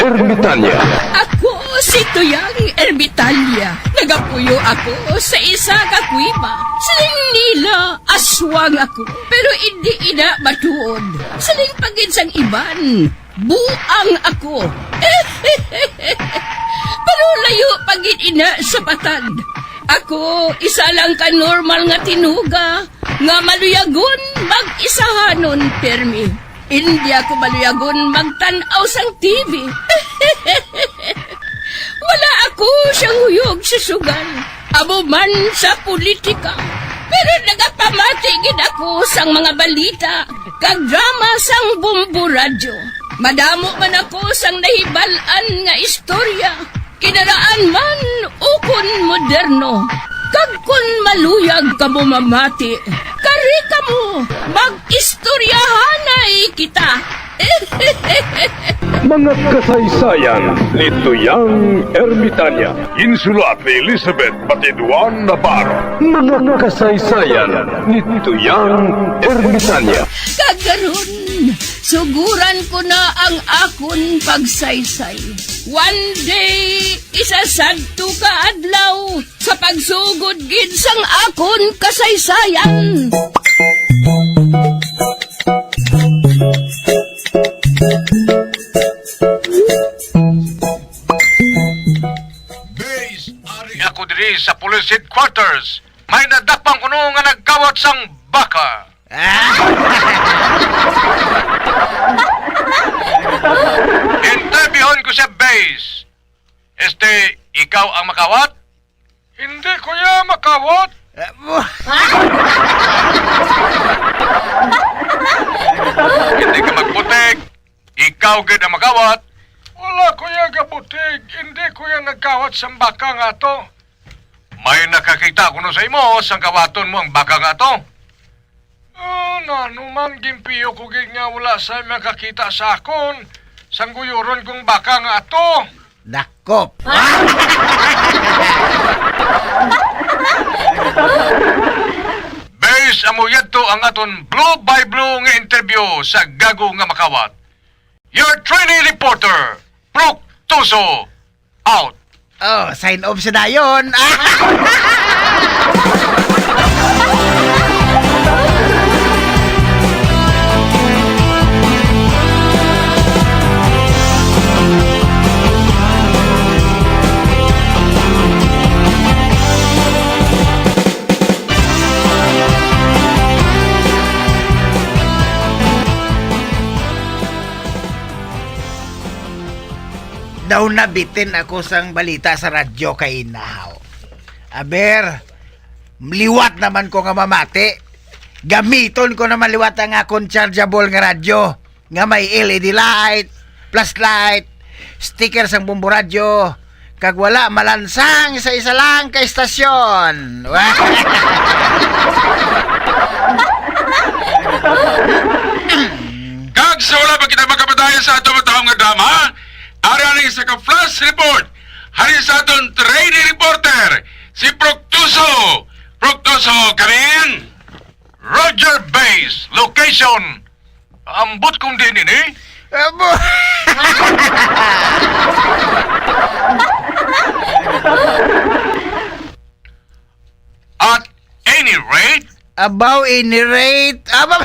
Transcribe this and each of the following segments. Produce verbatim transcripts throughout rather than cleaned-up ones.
Ermitanya. Ako si Tuyang Ermitanya. Nagapuyo ako sa isa ka kuweba. Siling nila, aswang ako. Pero indi ina matuod. Siling pa gid sang iban, buang ako. Pero layo pa gid ina sa patag. Ako, isa lang ka normal nga tinuga nga maluyagon mag-isahanon pirmi. Indi ako maluyagon magtan-aw sang T V. Wala ako siyang huyog sa sugal, amo man sa politika. Pero nagapamati gid ako sang mga balita kag drama sang Bombo Radyo. Madamo man ako sang nahibal-an nga istorya, kinaraan man ukon moderno. Kag kon maluyag kamo mamati, kari kamo, mag-istoryahanay kita. Mga kasaysayan ni Tuyang Ermitanya. Ginsulat ni Elizabeth Batiduan Navarro. Mga kasaysayan ni Tuyang Ermitanya. Kag karon, suguran ko na ang akon pagsaysay. One day, isa sadto ka adlaw, sa pagsugod gid sang akon kasaysayan. Base, ari ako diri sa police headquarters. May nadakpan kuno nga nagkawat sang baka. Interviewon ko siya, Base. Este, ikaw ang makawat? Hindi ko ya makawat. Eh, mo- Hindi ka magputik. Ikaw gid ang makawat. Wala ko ya gabutig. Hindi ko ya nagkawat sang baka nga ato. May nakakita kuno sa imo sang kawaton mo ang baka nga ato? Ah, nano man, ginpiyo ko gid nga wala sa makakita sa akon sang guyuron kong baka nga ato. Dakop. Base, amo yadto ang aton blue by blue nga interview sa gago nga makawat. Your trainee reporter, Proktuso, out. Oh, sign off sa dayon. Daw nabitin ako sang balita sa radyo kay inahaw. Aber, liwat naman ko nga mamati. Gamiton ko naman liwat ang akon chargeable nga radyo nga may L E D light, flashlight, sticker sang Bombo Radyo, kag wala malansang sa isa lang ka istasyon. Kag sa wala pa kita makapadayon sa ato matahom nga drama, ari ang isa ka flash report. Hari sa aton trainee reporter, si Proktuso. Proktuso, come in. Roger Base, location. Ambot kung din ini. Abo. At any rate, Abaw, any rate, abaw.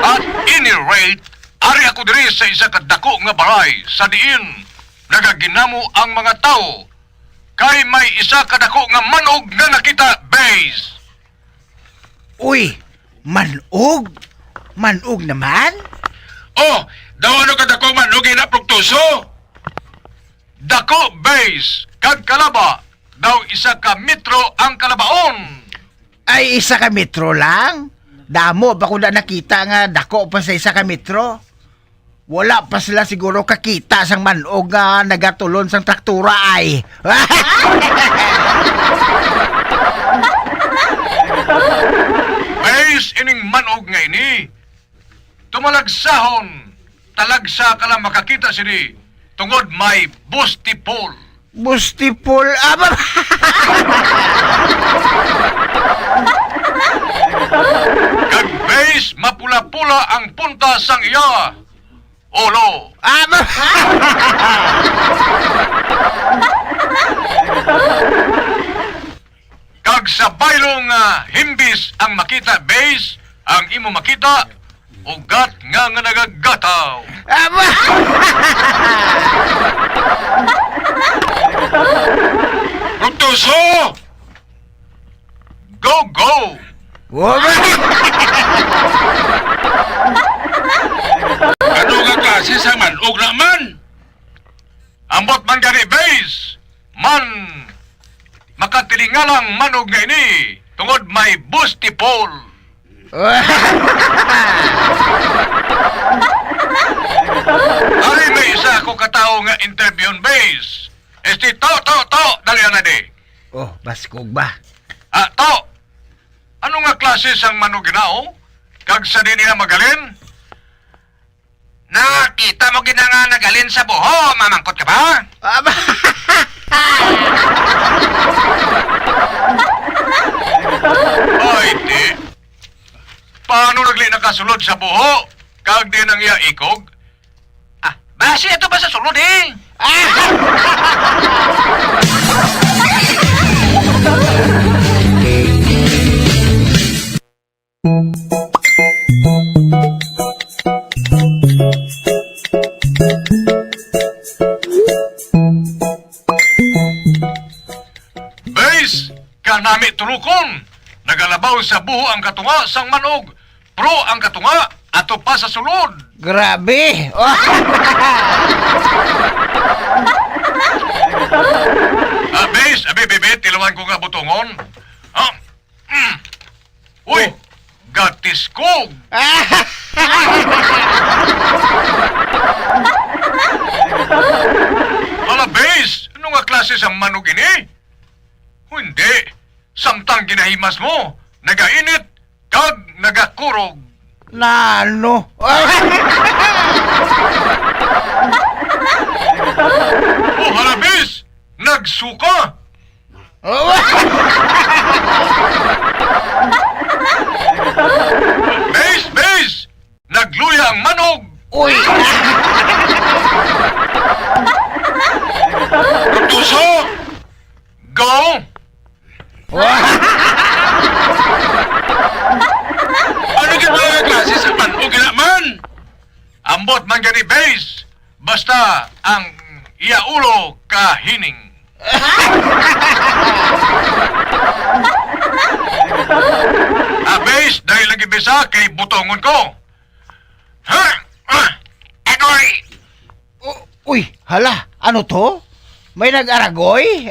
At any rate, ari ako diri sa isa ka dako nga balay sa diin nagaginamo ang mga tawo, kay may isa ka dako nga manog nga nakita, Base. Uy, manog? Manog naman? Oh, daw ano ka dako manog, ina, Proktuso? Dako, Base, kag kalaba, daw isa ka metro ang kalabaon. Ay, isa ka metro lang? Damo pa ko na nakita nga dako pa sa isa ka metro. Wala pa sila siguro kakita sang manog nga nagatulon sang traktura ay. Base, ining manog nga ini, tumalagsahon, talagsa ka lang makakita sini tungod may bustipol. Bustipol? Aba! Kag base, mapula-pula ang punta sang iya ulo. Ah, ma- Kag sa baylong nga himbis ang makita, base, ang imo makita, ugat nga, nga nagagataw. Ah, ma- Obtuso! Go, go! Wow! Ano nga klase sa man-og na man? Ambot man gani, base, man, makatilingalang man-og nga ini, tungod may bustipol. Ari may isa ako ka tawo nga interviewon, base. Este, to, to, to, dali na di. Oh, baskog ba? Ah, to. Ano nga klase sang manuginaw? Kag sa diin ina magalin? Nakita mo gid na nga nagalin sa buho, mamangkot ka ba? Aba. Ay, di. Paano nagli nakasulod sa buho? Kag diin ang iya ikog? Ah, basi ato ba sa sulod, eh? Base, kanami tulukon. Nagalabaw sa buho ang katunga sang man-og, pero ang katunga ato pa sa sulod. Grabe! Ah, base, abi, bibi, tilawan ko nga butongon. Ah, mm. Uy, oh. Gatiskog! Hala, base, ano nga klase sa manug ini? Hindi, samtang ginahimas mo, nagainit kag nagakurog. Nano? Oh, hala, base, nagsuka! Base, base! Nagluya ang manug! Uy! Obtuso! Go! Ano gid mga klase sa manug ina man? Ambot man gani, base. Basta ang iya ulo kahining. Ah, base, dali lagi bisa kay butongon ko. Ha? Ah, agoy! U-, uy, hala, ano to? May nag-aragoy?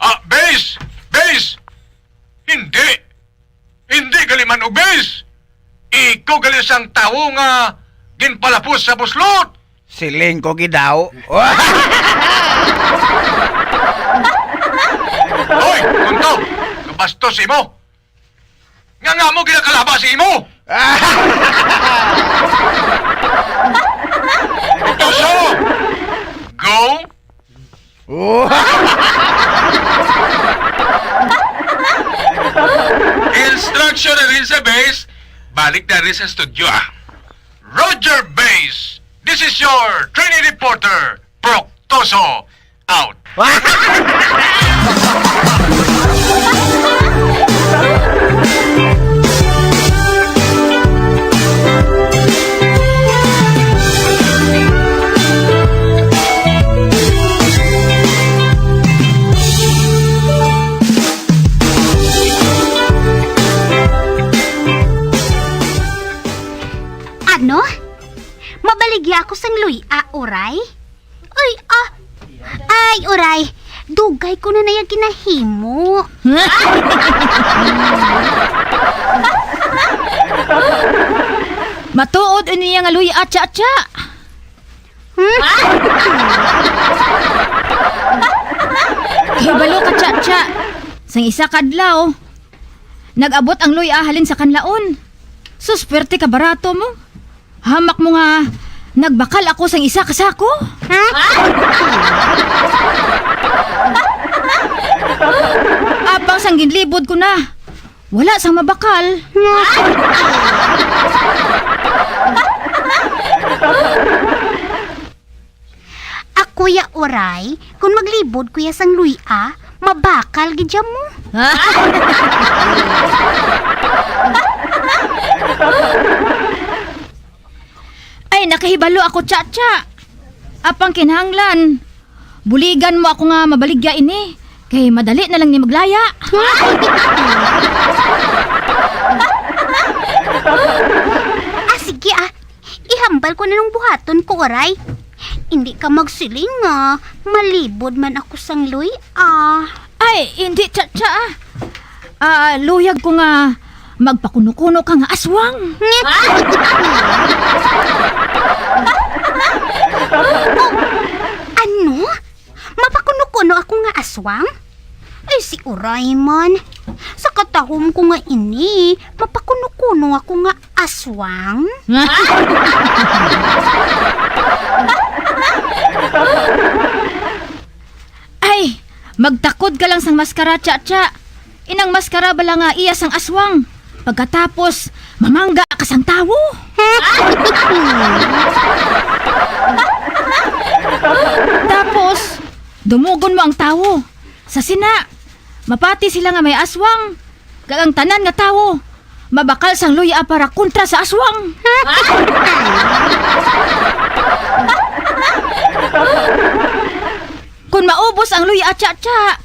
Ah, base! Base! Hindi! Hindi gali man-og, base! Ikaw gali sang tawo nga ginpalapos sa buslot! Siling ko gid daw. Hoy, Kunto! Kabastos imo! Nga nga mo ginakalaba si imo! Tuso! Go! Oh. Instruction na rin sa base. Balik na rin sa studio, ah. Roger Base, this is your trainee reporter, Proctoso, out. Ano? Mabaligya ako sang luy-a, uray? Ay, ah. Ay, uray. Dugay ko na naya ginahimo. Matuod ini nga luy-a, Cha-cha. Hmm? Kahibalo ka, Cha-cha. Sang isa ka adlaw, nag-abot ang luy-a halin sa kanlaon. Sus, pwerte ka barato mo. Hamak mo nga Nagbakal ako sang isa ka sako. Ha? Apang sang ginlibod ko na, wala sang mabakal. Ako ya, Uray, kung maglibod ko ya sang luy-a, mabakal gid ya mo. Ay, nakahibalo ako, Cha-cha. Apang kinahanglan, buligan mo ako nga mabaligya ini, kay madali na lang ni maglaya. Ah, sige, ah. Ihambal ko na nung buhaton ko, Uray. Hindi ka magsiling nga malibod man ako sang luy-a. Ay, hindi, Cha-cha, ah. Ah, luyag ko nga magpakuno-kuno ka nga aswang. Oh, ano? Mapakuno-kuno ako nga aswang? Ay, si Uray man. Sa katahom ko nga ini, mapakuno-kuno ako nga aswang? Ay, magtakod ka lang sang maskara, Cha-cha. Inang maskara bala nga iya sang aswang. Pagkatapos, mamangga ka sang tawo. Tapos, dumugon mo ang tawo. Sa sina, mapati sila nga may aswang. Kag ang tanan nga tawo, mabakal sang luy-a para kontra sa aswang. Kon maubos ang luy-a, Cha-cha,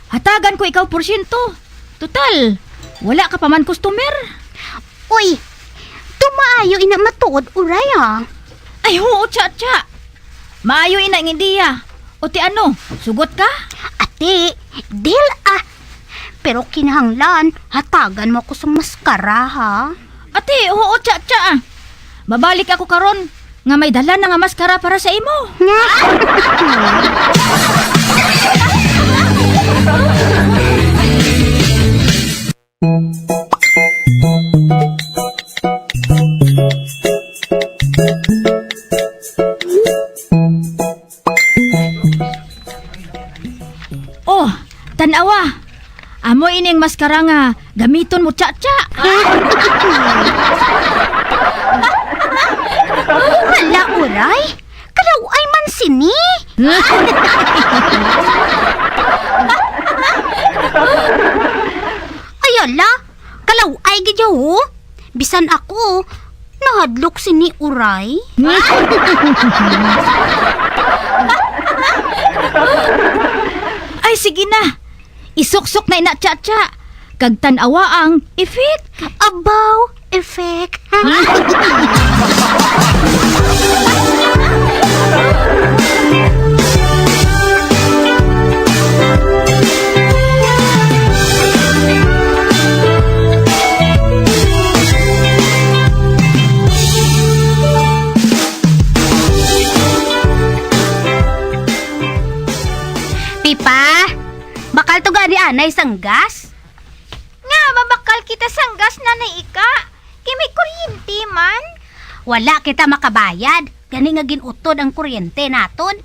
hatagan ko ikaw porsyento. Total, wala ka pa man customer. Uy, tumaayo ina matuod, Uray, ah. Ay, huo, Cha-cha. Maayo ina ang ideya. O ti ano, sugot ka? Ati, deal, ah. Pero kinahanglan, hatagan mo ako sang maskara, ha? Ati, huo, Cha-cha, ah. Mabalik ako karon nga may dala na nga maskara para sa imo. Oh, tan-awa. Amo ining maskara nga gamiton mo, Cha-cha. Hala, Uray. Kalaw-ay man sini. Ay, ala. Kalaw-ay gid ya, ho. Bisan ako, nahadlok sini, Uray. Ay, sige na. Isuksok na ina, Cha-cha. Kag tan-awa ang effect. Abaw, effect. Pipa, bakal to gani anay sang gas? Nga, mabakal kita sang gas, Nanay Ika. Kay may kuryente man. Wala kita makabayad. Gani nga gin-utod ang kuryente naton.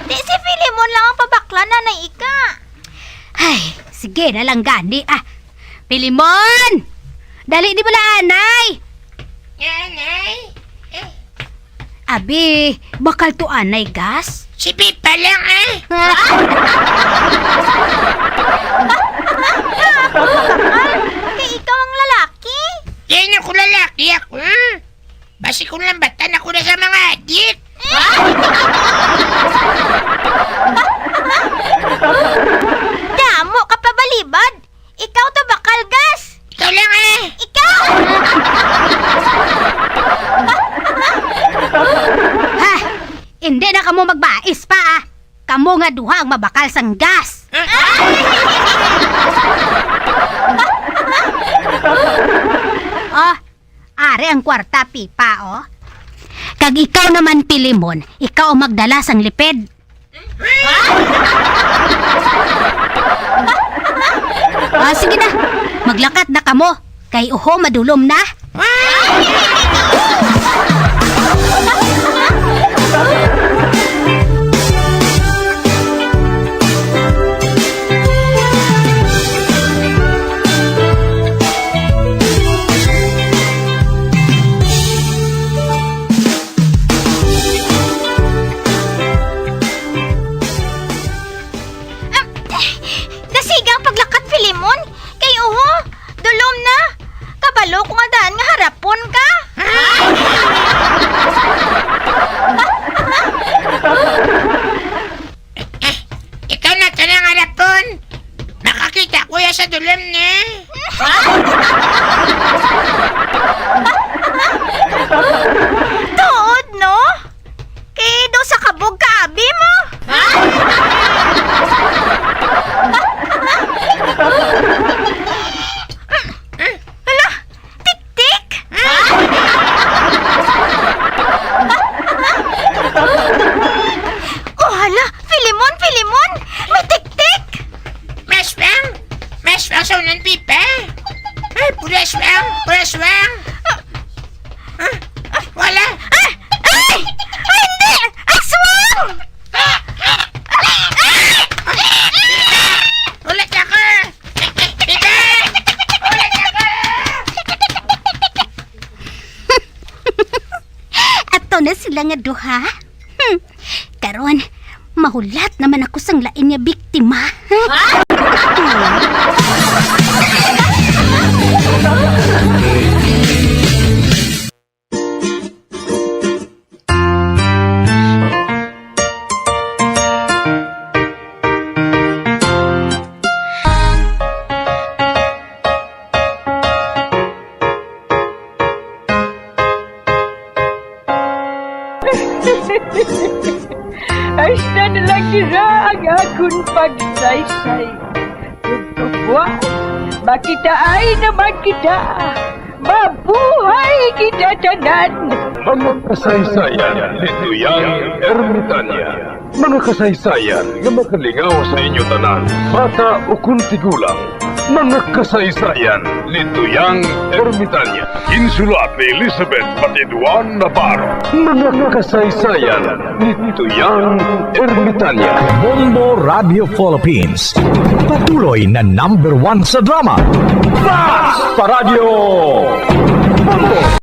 Di si Filemon lang ang pabakla, Nanay Ika. Ay, sige na lang gani, ah. Filemon! Dali di bala, anay! Anay? Eh. Abi, bakal to anay gas? Si Pipa lang, eh. Kay ikaw ang lalaki. Yan ako lalaki ako, hmm? Basi kung lambatan ako na sa mga adik. Damo ka pa balibad. Ikaw to, bakal gas. Ikaw lang, eh. Ikaw! Ha? Hindi na kamo magbais pa, ah. Kamo nga duha ang mabakal sang gas. Oh, ari ang kwarta, Pipa, oh. Kag ikaw naman, Pilimon, ikaw ang magdala sang lipid. Ah, sige na. Maglakat na kamo. Kay uho, madulom na. Ah, dasiga ang paglakat, Filemon. Kay uho, dulom na. Kabalo ko nga daan nga harapon ka. Eh, eh, ikaw na, tanang harapon. Makakita ko ya sa dulom ni. Tuod, no? Kay daw sa kabog ka abi mo. Hala, tiktik. Oh, hala, Filemon, Filemon, may tiktik. Meswang, meswang sa unan, Pipe. Ay, pura aswang, pura aswang. Ah, wala. Ah! Ay! Ay, hindi! Aswang! Ulit ako! Hindi! Ulit ako! Ato na sila nga duha. Hmm. Karon, mahulat naman ako sang lain nga biktima. Hasta na lang dira ang akon pagsaysay. Tugtugwa, makitaay naman kita. Mabuhay kita tanan! Mga kasaysayan ni Tuyang Ermitania. Mga kasaysayan nga makalingaw sa inyo tanan, bata ukon tigulang. Mga kasaysayan ni Tuyang Ermitania. Ginsulat ni Elizabeth Patiduan Navarro. Mga kasaysayan ni Tuyang Ermitania. Bombo Radio Philippines. Patuloy na number one sa drama. Basta Radyo Bombo!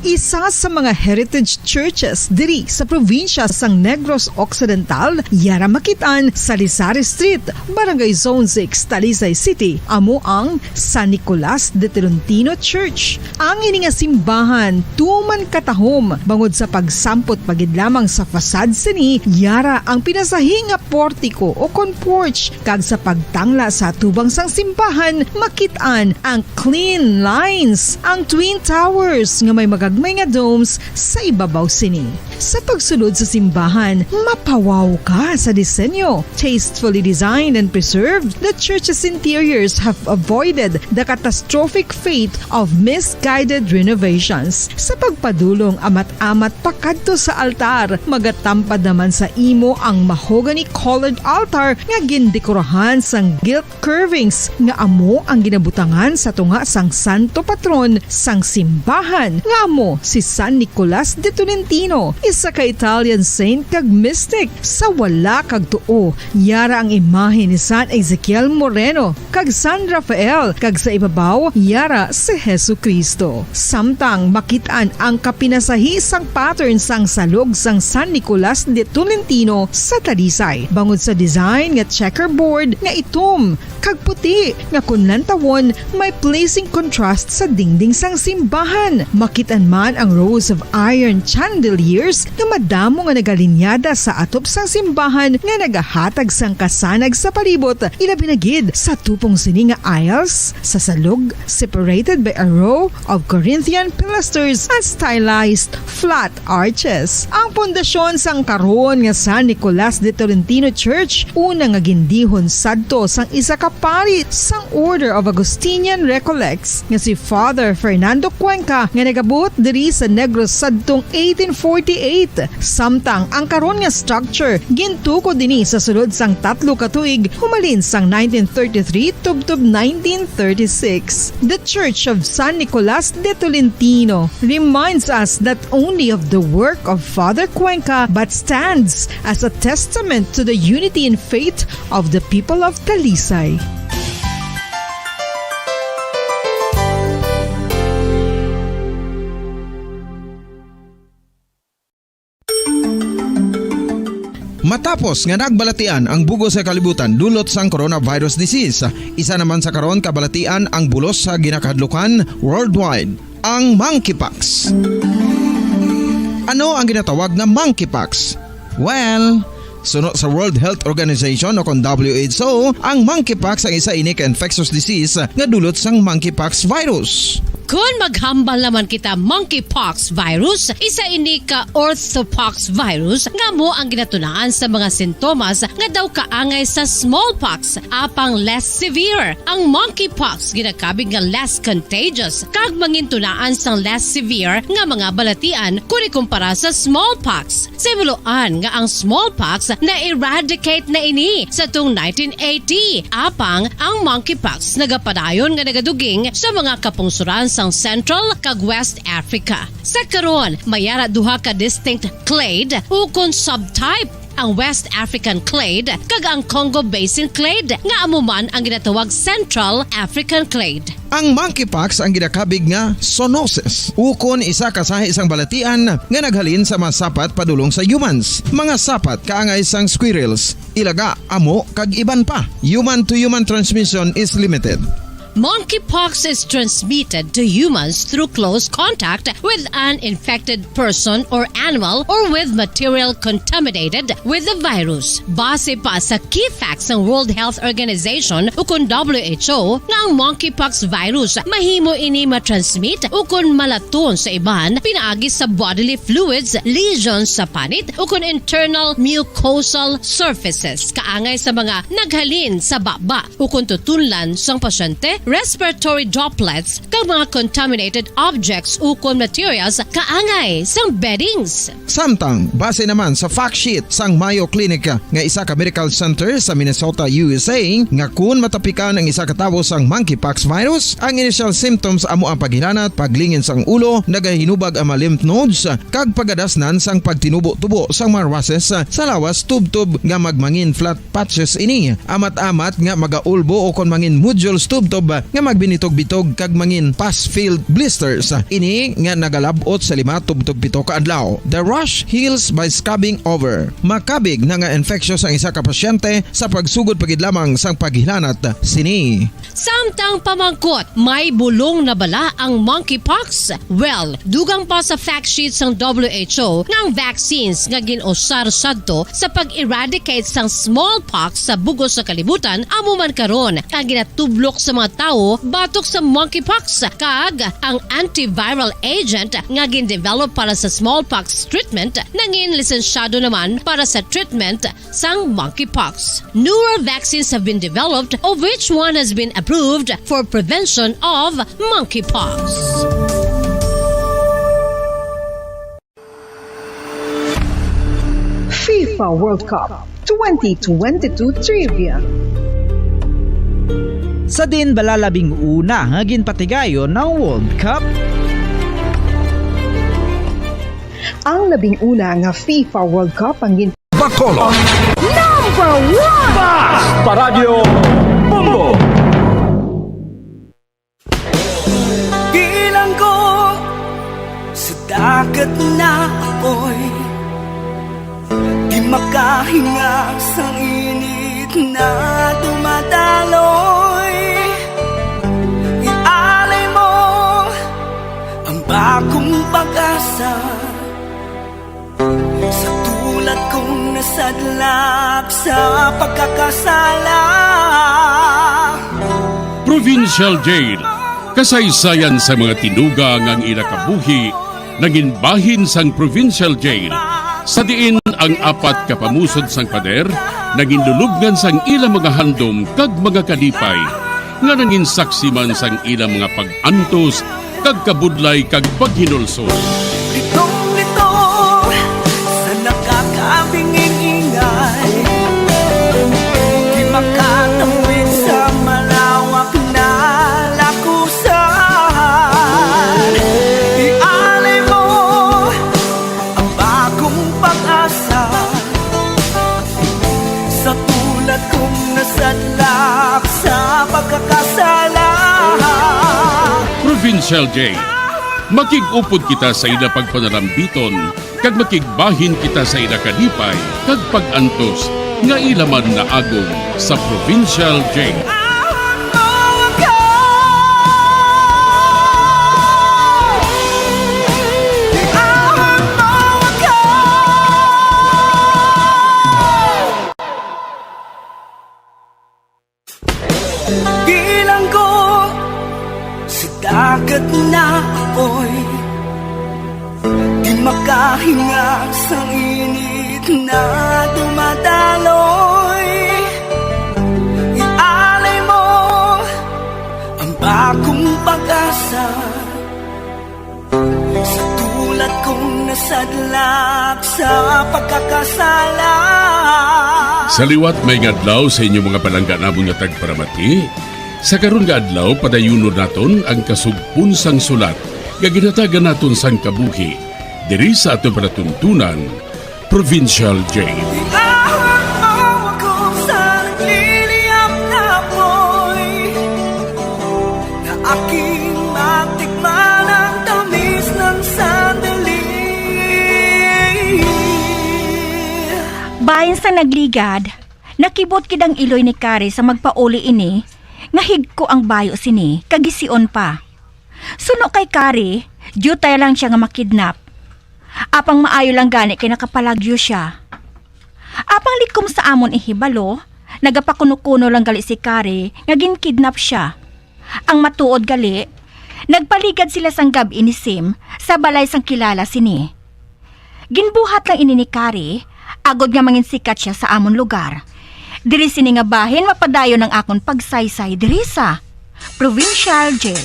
Isa sa mga heritage churches diri sa probinsya sang Negros Occidental, yara makit-an sa Lisari Street, Barangay Zone six, Talisay City, amo ang San Nicolas de Tolentino Church. Ang ini nga simbahan tuman katahom bangod sa pagsampot pa gid lamang sa facade sini, yara ang pinasahi nga portiko o kon porch, kag sa pagtangla sa atubang sang simbahan, makit-an ang clean lines, ang twin towers nga may magagmay nga domes sa ibabaw sini. Sa pagsulod sa simbahan, mapawaw ka sa disenyo. Tastefully designed and preserved, the church's interiors have avoided the catastrophic fate of misguided renovations. Sa pagpadulong amat-amat pakadto sa altar, magatampad naman sa imo ang mahogany-colored altar nga gindekorahan sang gilt curvings nga amo ang ginabutangan sa tunga sang santo patron sang simbahan, nga amo si San Nicolas de Tolentino, isa ka Italian saint kag mystic. Sa wala kag tuo, yara ang imahe ni San Ezekiel Moreno kag San Rafael, kag sa ibabaw, yara si Jesu-Cristo. Samtang makit-an ang kapinasahi sang pattern sang salog sang San Nicolas de Tolentino sa Talisay, bangod sa design nga checkerboard nga itom kag puti nga kon lantawon may pleasing contrast sa dingding sang simbahan. Makit-an man ang rows of iron chandeliers nga madamo nga nagalinyada sa atop sang simbahan nga nagahatag sang kasanag sa palibot, ilabi na gid sa tupong sini nga aisles sa salog, separated by a row of Corinthian pilasters and stylized flat arches. Ang pundasyon sang karon nga San Nicolas de Tolentino Church, una nga gindihon sadto sang isa ka pari sang Order of Augustinian Recollects nga si Father Fernando Cuenca, nga nagabot diri sa Negros sadtong eighteen forty-eight, samtang ang karon nga structure gintukod ini sa sulod sang tatlo ka tuig humalin sang nineteen thirty-three tubtob nineteen thirty-six. The Church of San Nicolas de Tolentino reminds us not only of the work of Father Cuenca but stands as a testament to the unity in faith of the people of Talisay. Matapos nga nagbalatian ang bug-os nga kalibutan dulot sang coronavirus disease, isa naman sa karon kabalatian ang bulos sa ginakahadlukan worldwide, ang monkeypox. Ano ang ginatawag nga monkeypox? Well, suno sa World Health Organization o kon W H O, ang monkeypox ang isa ini ka infectious disease nga dulot sang monkeypox virus. Kon maghambal naman kita monkeypox virus, isa ini ka orthopox virus nga amo ang ginatunaan sa mga sintomas nga daw kaangay sa smallpox, apang less severe. Ang monkeypox ginakabig nga less contagious kag mangintunaan sang less severe nga mga balatian kon ikumpara sa smallpox. Sa himuloan nga ang smallpox na-eradicate na ini sa tung nineteen eighty, apang ang monkeypox nagapadayon nga nagaduging sa mga kapungsoran sang Central kag West Africa. Sa karon, may ara duha ka distinct clade ukon subtype, ang West African clade kag ang Congo Basin clade, nga amo man ang ginatawag Central African clade. Ang monkeypox ang ginakabig nga zoonosis, ukon isa ka sahi sang balatian nga naghalin sa mga sapat padulong sa humans. Mga sapat kaangay sang squirrels, ilaga, amo, kag iban pa. Human to human transmission is limited. Monkeypox is transmitted to humans through close contact with an infected person or animal or with material contaminated with the virus. Base pa sa key facts sang World Health Organization ukon W H O nga ang monkeypox virus mahimo ini matransmit ukon malaton sa iban pinaagi sa bodily fluids, lesions sa panit ukon internal mucosal surfaces kaangay sa mga naghalin sa baba ukon tutunlan sang pasyente, respiratory droplets, kag mga contaminated objects ukon materials kaangay sang beddings. Samtang, base naman sa fact sheet sang Mayo Clinic nga isa ka medical center sa Minnesota, U S A, nga kun matapikan ang isa ka tawo sang monkeypox virus, ang initial symptoms amo ang paghilanat, paglingin sang ulo, nagahinubag ang mga lymph nodes, kag pagadasnan sang pagtinubo-tubo sang mga rushes sa lawas tubtob nga magmangin flat patches ini, amat-amat nga magaulbo o kon mangin nodules tubtob nga magbinitog-bitog kag mangin pus-filled blisters. Ini nga nagalab-ot sa lima tubtob pito ka adlaw. The rash heals by scabbing over. Makabig na nga infectious ang isa ka pasyente sa pagsugod pa gid lamang sang paghilanat sini. Samtang pamangkot, may bulong na bala ang monkeypox? Well, dugang pa sa fact sheet sang W H O nga ang vaccines nga gin-usar sadto sa pag-eradicate sang smallpox sa bug-os nga kalibutan amo man karon ang ginatublok sa mga tawo batok sa monkeypox, kag ang antiviral agent nga gin-develop para sa smallpox treatment nangin lisensyado naman para sa treatment sang monkeypox. Newer vaccines have been developed, of which one has been approved for prevention of monkeypox. FIFA World Cup twenty twenty-two Trivia. Sa diin bala labing una nga ginpatigayon ang World Cup? Ang labing una nga FIFA World Cup ang gin- Bacolod. Number one! Basta Radyo Bombo! Bilanggo sa dagat na apoy, di makahinga sa init na dumadaloy. Ialay mo ang bagong pag-asa sa tulad kong nasadlak sa pagkakasala. Provincial Jail, kasaysayan sa mga tinuga nga ang ila kabuhi nangin bahin sang Provincial Jail, sa diin ang apat ka pamusod sang pader nangin lulubngan sang ila mga handom kag mga kalipay, nga nangin saksi man sang ila mga pag-antos Pagkabudlay kag paghinulsol. Litong-lito sa nakakabinging ingay, di makatawid sa malawak na lakusan. Ialay mo ang bagong pag-asa sa tulad kong nasadlak sa pagkakasala. Provincial J. Makig-upod kita sa ila pagpanalambiton, kag makigbahin kita sa ila kalipay kag pag-antos nga ila man naagom sa Provincial J. Bilanggo sa dagat na apoy, di makahinga sa init na dumadaloy. Ialay mo ang bagong pag-asa sa tulad kong nasadlak sa pagkakasala. Sa liwat, maayong adlaw sa inyo mga palangga namon nga tagparamati. Sa karon nga adlaw, padayunon naton ang kasugpon sang sulat nga ginhatagan naton sang kabuhi diri sa aton palatuntunan, Provincial J. Iahon mo ako sa nagliliyab na apoy, na aking matikman ang tamis ng sandali. Bahin sa nagligad, nakibot gid ang iloy ni Kari sa magpauli ini, nga higko ang bayo sini, kag gision pa. Suno kay Kari, diutay lang sia nga makidnap. Apang maayo lang gani kay nakapalagyo sia. Apang likom sa amon ihibalo, nagapakuno-kuno lang gali si Kari nga ginkidnap sia. Ang matuod gali, nagpaligad sila sang gab-i ni Sim sa balay sang kilala sini. Ginbuhat lang ini ni Kari, agod nga manginsikat sia sa amon lugar. Diri sini nga bahin mapadayon ang akon pagsaysay diri sa Provincial Jail.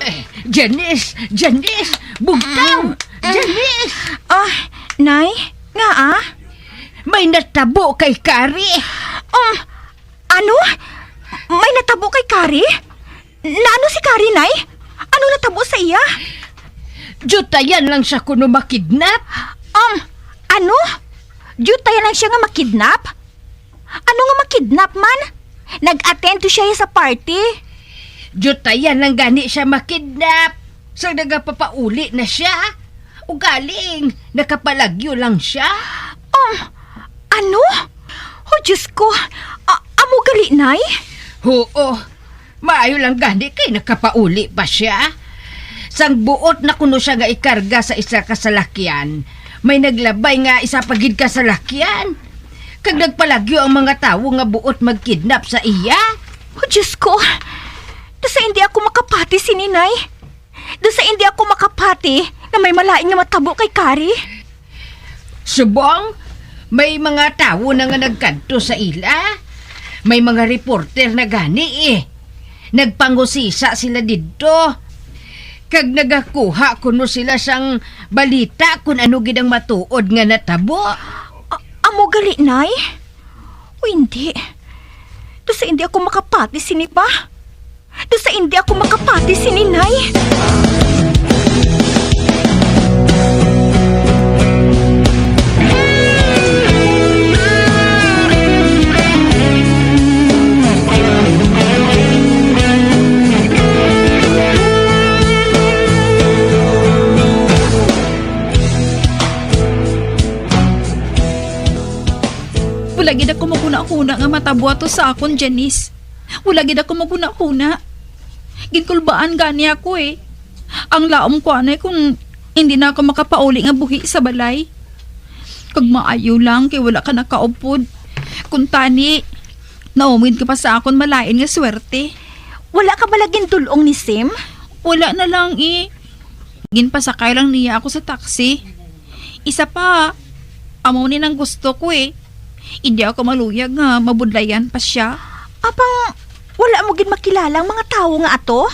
Eh, Janice! Janice! Bugtaw! Mm, mm. Janice! Ah, Nay? Ngaa? May natabo kay Kari. Um, ano? May natabo kay Kari? Naano si Kari, Nay? Ano natabo sa iya? Diutayan lang siya kuno makidnap. Um, ano? Diutayan lang siya nga makidnap? Ano nga makidnap man? Nag-attend to siya sa party. Diutayan lang gani siya makidnap. Sang nagapapauli na siya. Ugaling, nakapalagyo lang siya. Um, ano? Oh, Diyos ko. A-, amo gali, Nay? Oo. Maayo lang gani kay nakapauli pa siya. Sang buot na kuno siya nga ikarga sa isa ka salakyan, may naglabay nga isa pa gid ka salakyan. Kag nagpalagyo ang mga tawo nga buot magkidnap sa iya. Oh, Diyos ko! Daw sa hindi ako makapati sini, Nay. Daw sa hindi ako makapati nga may malain nga matabo kay Kari. Subong, may mga tawo na nga nagkadto sa ila. May mga reporter na gani, eh. Nagpangusisa sila didto. Kag nagakuha kuno sila sang balita kon ano gid ang matuod nga natabo. A-, amo gali, Nay? O hindi. Daw sa hindi ako makapati sini pa. Daw sa hindi ako makapati sini, Nay. Wala gid ako maghunahuna nga matabo ato sa akon, Janice. Wala gid ako maghunahuna. Ginkulbaan gani ako, eh. Ang laom ko anay kung hindi na ako makapauli nga buhi sa balay. Kag maayo lang kay wala ka nakaupod. Kung tani, naumid ka pa sa akon malain nga swerte. Wala ka bala gindul-ong ni Sim? Wala na lang, eh. Ginpasakay lang niya ako sa taxi. Isa pa, amo ni nang gusto ko, eh. Hindi ako maluyag nga mabudlayan pa siya. Apang wala mo gid makilala ang mga tawo nga ato?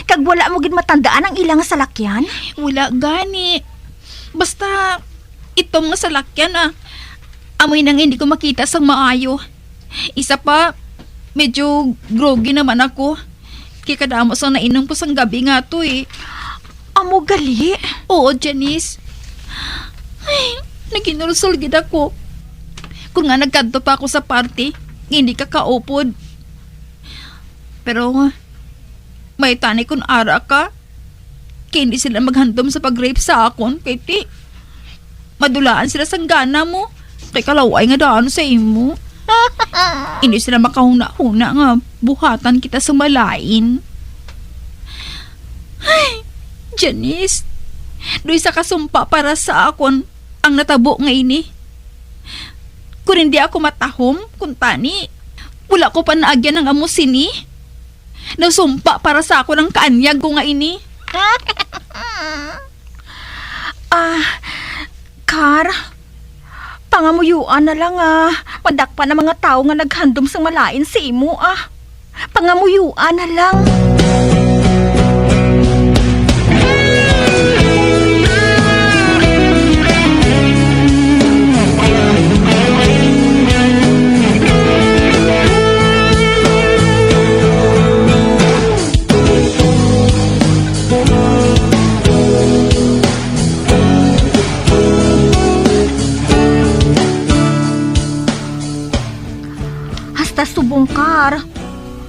Kag wala mo gid matandaan ang ila nga salakyan? Wala gani. Basta, itom nga salakyan, ah. Amoy nang hindi ko makita sang maayo. Isa pa, medyo groggy naman ako. Kay kadamo sang nainom ko sang gabi nga to, eh. Amo gali? Oo, Janice. Ay, naginulsol gid ako. Kung nga nagkadto pa ako sa party, nga hindi ka kaupod. Pero, may tani kung ara ka, kay hindi sila maghandom sa pag-rape sa akon, kay ti, madulaan sila sang gana mo. Kay kalaway nga daan sa imo. Hindi sila makahuna-huna nga buhatan kita sa malain. Ay, Janice, doy sa kasumpa para sa akon ang natabo nga ini. Kung hindi ako matahom, kung tani, wala ko pa naagyan ang amo sini. Nasumpa para sa akon ang kaanyag ko nga ini. Ah, Car, pangamuyuan na lang, ah. Madakpan ang mga tawo nga naghandom sang malain sa imo, ah. Pangamuyuan na lang. Hasta subong, Car.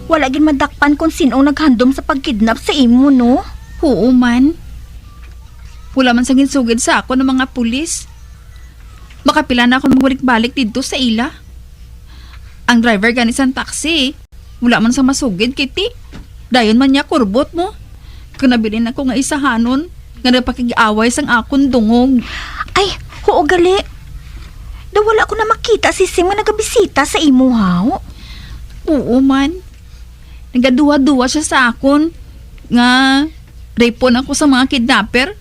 Wala gid madakpan kung sin-o ang naghandom sa pagkidnap sa imo, no? Oo man. Wala man sang ginsugid sa akon ang mga pulis. Makapila na akong magbalik-balik didto sa ila. Ang driver gani sang taxi, wala man sang masugid, kiti. Dayon man niya kurbot mo. Kag nabilin ako nga isahanon nga nagpakig-away sang akon dungog. Ay, huo gali. Daw wala ko na makita si Sim nga nagabisita sa imo, haw? Oo man. Nagaduha-duha siya sa akon nga rape-on ako sa mga kidnapper.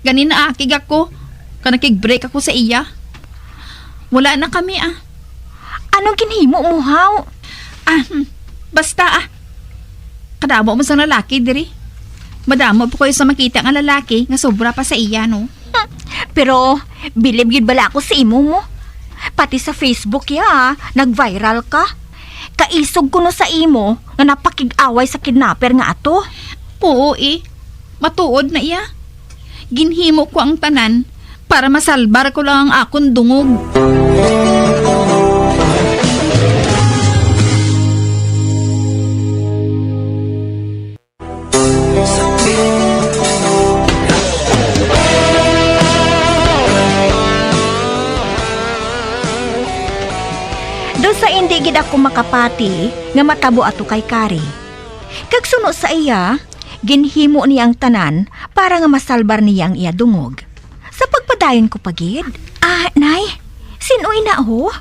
Gani naakig ako, kag nakig-break ako sa iya. Wala na kami, ah. Anong ginhimo mo, haw? Ah, hmm. Basta, ah. Kadamo man sang lalaki diri. Madamo pa ko sa makita nga lalaki nga sobra pa sa iya, no? Pero bilib gid bala ako sa imo mo. Pati sa Facebook ya, nag-viral ka. Kaisog kuno sa imo nga napakig-away sa kidnapper nga ato. Oo, eh. Matuod na iya. Ginhimo ko ang tanan para masalbar ko lang ang akon dungog. Do sa indi gid ako makapati nga matabo ato kay Kari. Kag suno sa iya, ginhimo niya ang tanan para nga masalbar niya ang iya dungog. Sa pagpadayon ko pa gid. Ah, Nay, sin-o ina, ho?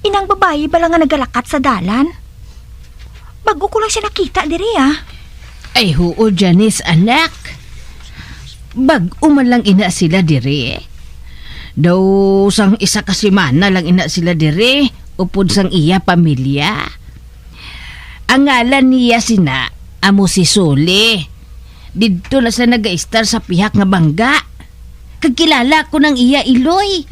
Inang babayi bala nga nagalakat sa dalan? Bag-o ko lang siya nakita diri, ah. Ay, huo, Janice, anak. Bag-o man lang ina sila diri. Daw sang isa ka semana lang ina sila diri, upod sang iya pamilya. Ang ngalan niya sina amo si Suli. Didto na siya nagaistar sa pihak nga bangga. Kag kilala ko nang iya iloy.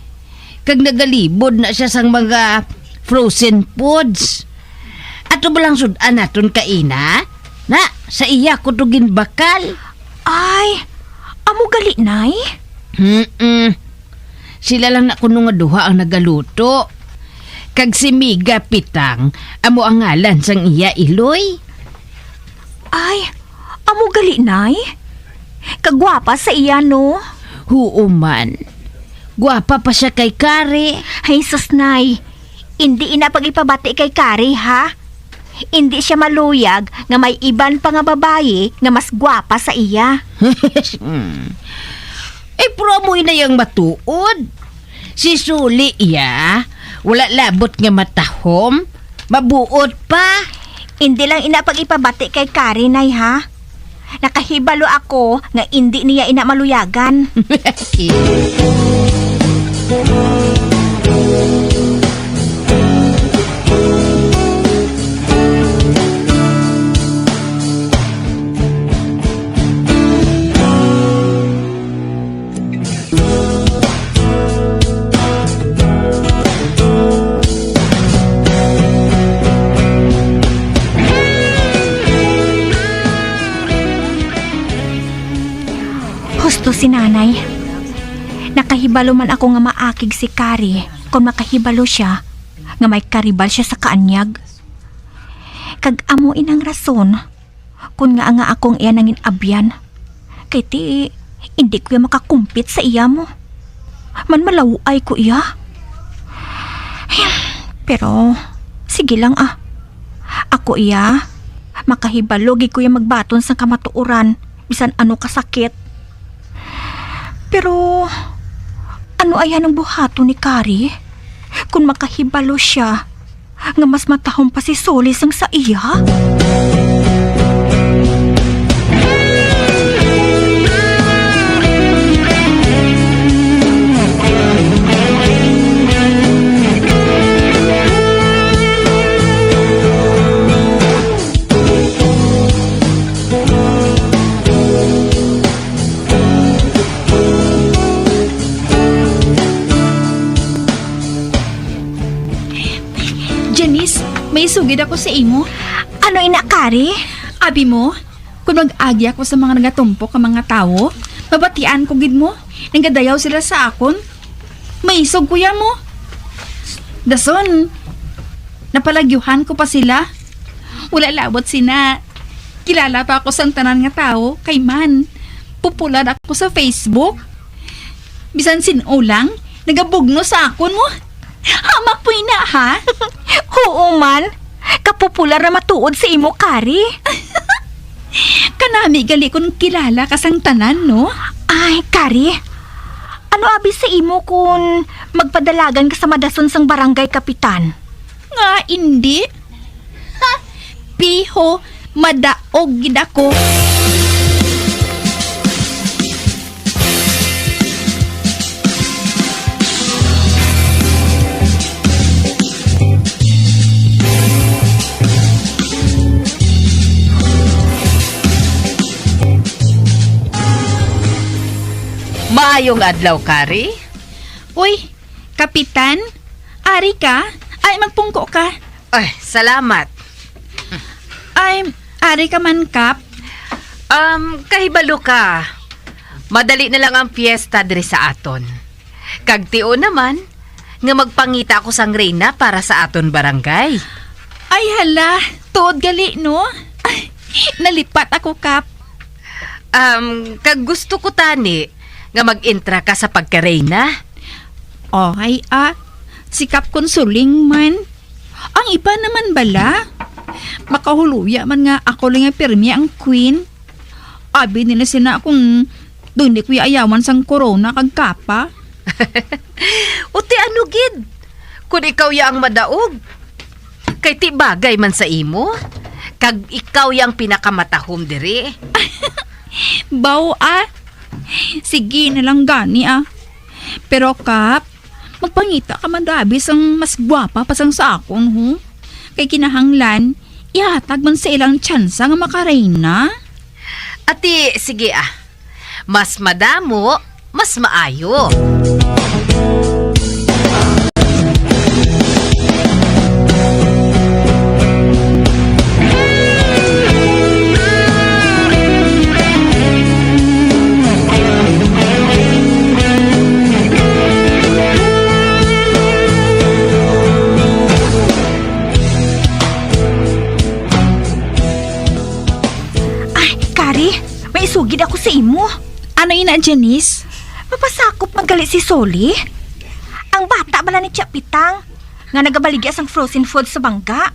Kag nagalibod na siya sang mga frozen foods. Ato ba lang sud-an naton kaina? Na, sa iya ko to ginbakal. Ay, amo gali, Nay? Mm-mm. Sila lang na kuno nga duha ang nagaluto. Kag si Miga Pitang, amo ang ngalan sang iya iloy. Ay, amo gali, Nay? Kagwapa sa iya, no? Huo man. Gwapa pa siya kay Kari. Ay, sus, Nay. Indi ina pag-ipabati kay Kari, ha? Indi siya maluyag nga may iban pa nga babayi nga mas gwapa sa iya. Hmm. Eh, pero amo ina yang matuod. Si Suli iya, wala labot nga matahom, mabuot pa. Indi lang ina pag-ipabati kay Kari, Nay, ha? Nakahibalo ako nga indi niya ina maluyagan. Husto si Nanay. Nakahibalo man ako nga maakig si Kari kon makahibalo sia nga may karibal sia sa kaanyag. Kag amo inang rason kon ngaa nga akong iya nangin-abyan. Kay ti, indi ko iya makakumpit sa iya mo. Man malaw-ay ko iya. Pero, sige lang ah. Ako iya, makahibalo gid ko iya magbaton sang kamatuoran, bisan ano kasakit. Pero, ano aya nang buhaton ni Kari? Kung makahibalo siya, nga mas matahom pa si Soli sang sa iya? Janice, may sugid ako sa imo. Ano ina, Kari? Abi mo, kung mag-agi ako sa mga nagatumpok nga mga tawo, mabatian ko gid mo, nagadayaw sila sa akon. Maisog ko ya mo. Dason, napalagyuhan ko pa sila. Wala labot sina. Kilala pa ako sang tanan nga tawo, kay man, popular ako sa Facebook. Bisan sin-o lang, nagabugno sa akon mo. Hamak mo ina, ha? Oo man, kapopular na matuod sa imo, Kari. Kanami gali kun kilala ka sang tanan, no? Ay, Kari, ano abi sa imo kun magpadalagan ka sa madason sang barangay kapitan? Nga indi? Ha? Piho, madaog gid ako. Maayong adlaw, Kari. Uy, Kapitan, ari ka? Ay, magpungko ka. Ay, salamat. Ay, ari ka man, Kap. Um, kahibalo ka. Madali na lang ang piyesta diri sa aton. Kag tion naman nga magpangita ako sang reyna para sa aton barangay. Ay, hala, tuod gali, no? Ay, nalipat ako, Kap. Um, kag gusto ko tani nga mag-entra ka sa pagkareyna. Ohay, ah. Si Kap Consoling man. Ang iba naman bala. Makahuluya man nga ako lang ang pirmi ang queen. Abi nila sina kung doon di ko ayawan sang korona kag kapa. Uti ano gid? Kung ikaw ya ang madaog, kay ti bagay man sa imo, kag ikaw ya ang pinakamatahom diri. Baw, ah. Sige na lang gani, ah. Pero, Kap, magpangita ka man dabi sang mas gwapa pa sang sa akon, ho? Kay kinahanglan, ihatag man sa ilang tsansa nga makareyna. Ati, sige, ah. Mas madamo, mas maayo. Ay, Kari, may isugid ako sa imo. Ano ina, Janice? Mapasakop man gali si Soli. Ang bata bala ni Tia Pitang, nga nagabaligya sang frozen food sa bangga.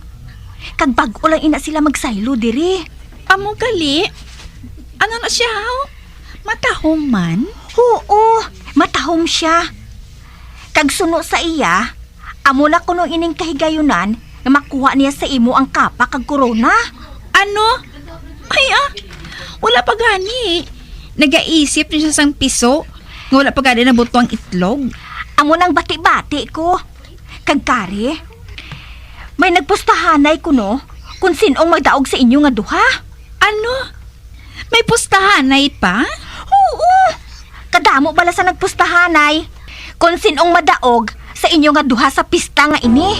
Kag bag-o lang ina sila magsaylo diri. Amo gali? Ano na siya, haw? Matahom man? Oo, matahom siya. Kag suno sa iya, amo na kuno ining kahigayunan nga makuha niya sa imo ang kapa kag korona. Ano? Ay, ah, wala pa gani. Nagaisip niya sang piso nga wala pa gani nabuto ang itlog. Amo nang bati-bati ko. Kag Kari, may nagpustahanay kuno kung sin-ong magdaog sa inyo nga duha. Ano? May pustahanay pa? Oo! Kadamo bala sa nagpustahanay kung sin-ong madaog sa inyo nga duha sa pista nga ini.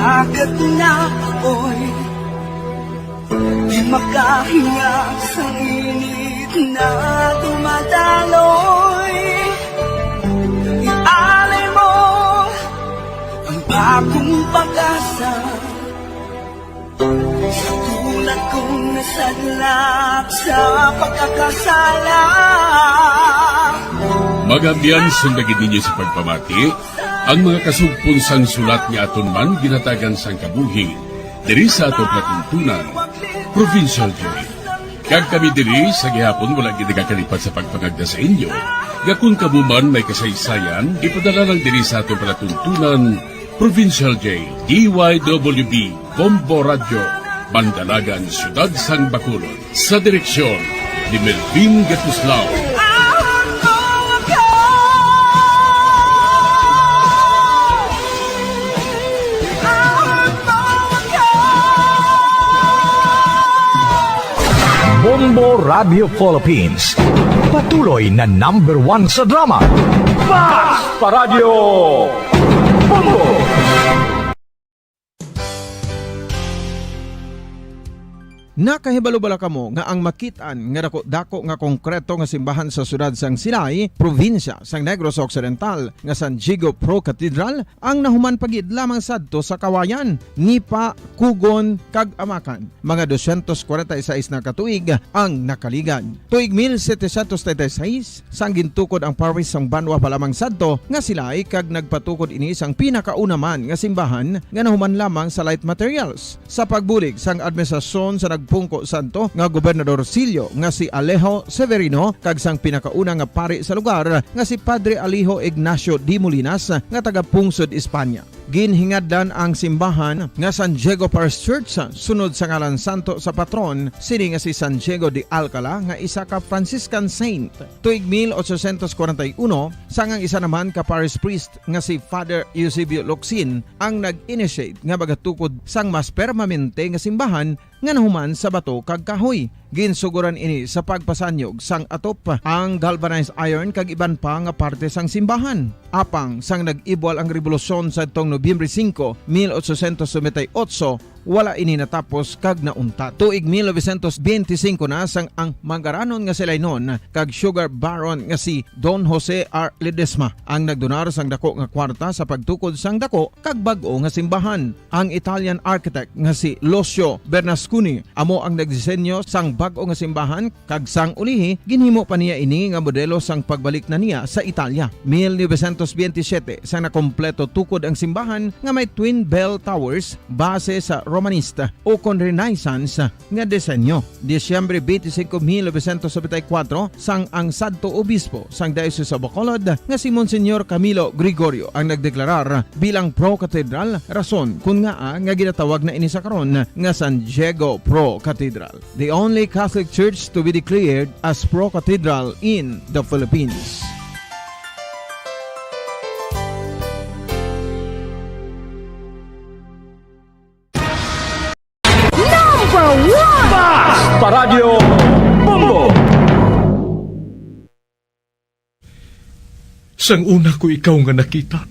Agad na ako'y di makahinga sa init na dumadaloy. Ialay mo ang bagong pag-asa sa tulad kong nasadlak sa pagkakasala. Mga abyan, sundagin ninyo sa pagpamati ang mga kasugpon sang sulat nga aton man ginhatagan sang kabuhi diri sa aton palatuntunan, Provincial Joy. Kag kami diri sa gihapon wala gid nagakalipat sa pagpangagda sa inyo nga kon kamo man may kasaysayan, ipadala lang diri sa aton palatuntunan, Provincial J, D Y W B, Bombo Radyo, Mandalagan, Siyudad sang Bacolod. Sa direksyon ni Melvin Gatuslao. Bombo Radio Philippines, patuloy na number one sa drama. Basta Radyo Bombo! Nakahibalo bala kamo nga ang makit-an nga daku-daku nga konkreto nga simbahan sa siyudad sang Silay, probinsya sang Negros Occidental, nga San Diego Pro Cathedral, ang nahuman pa gid lamang sadto sa kawayan, nipa, kugon, kag amakan? Mga dosyentos kwarenta y seis na ka tuig ang nakaligad. Tuig mil setecientos treinta y seis, sang gintukod ang parish sang banwa pa lamang sadto nga Silay, kag nagpatukod ini sang pinakauna man nga simbahan nga nahuman lamang sa light materials. Sa pagbulig sang administrasyon sa nagpungko sadto nga Gobernador Silio nga si Alejo Severino kag sang pinakauna nga pari sa lugar nga si Padre Alejo Ignacio de Molinas nga taga-pungsod Espanya. Ginhingadlan ang simbahan nga San Diego Parish Church sunod sa ngalan santo sa patron sini nga si San Diego de Alcala nga isa ka Franciscan saint. Tuig mil ochocientos kwarenta y uno, sang ang isa naman ka parish priest nga si Father Eusebio Locsin ang nag-initiate nga magatukod sang mas permanente nga simbahan nga nahuman sa bato kag kahoy. Ginsuguran ini sa pagpasanyog sang atop, ang galvanized iron kag iban pa nga parte sang simbahan. Apang sang nag-ibwal ang rebolusyon sadtong Nobyembre singko, mil ochocientos noventa y ocho, wala ini natapos kag nauntat. Tuig mil novecientos benti singko na sang ang mangaranon nga si Lainon kag sugar baron nga si Don Jose R. Ledesma ang nagdonar sang dako nga kwarta sa pagtukod sang dako kag bag-o nga simbahan. Ang Italian architect nga si Lucio Bernasconi amo ang nagdisenyo sang bag-o nga simbahan, kag sang ulihi ginhimo pa niya ini nga modelo sang pagbalik na niya sa Italia. Mil novecientos benti siyete, sang nakompleto tukod ang simbahan nga may twin bell towers base sa Romanista ukon Renaissance nga disenyo. Disyembre twenty-five, mil novecientos noventa y cuatro, sang ang sadto obispo sang Diocese of Bacolod nga si Monsignor Camilo Gregorio ang nagdeklarar bilang pro-cathedral, rason kon ngaa nga ginatawag na ini sa karon nga San Diego Pro Cathedral, the only Catholic Church to be declared as pro-cathedral in the Philippines. Number one! Basta Radyo Bombo! Sang una ko ikaw nga nakita,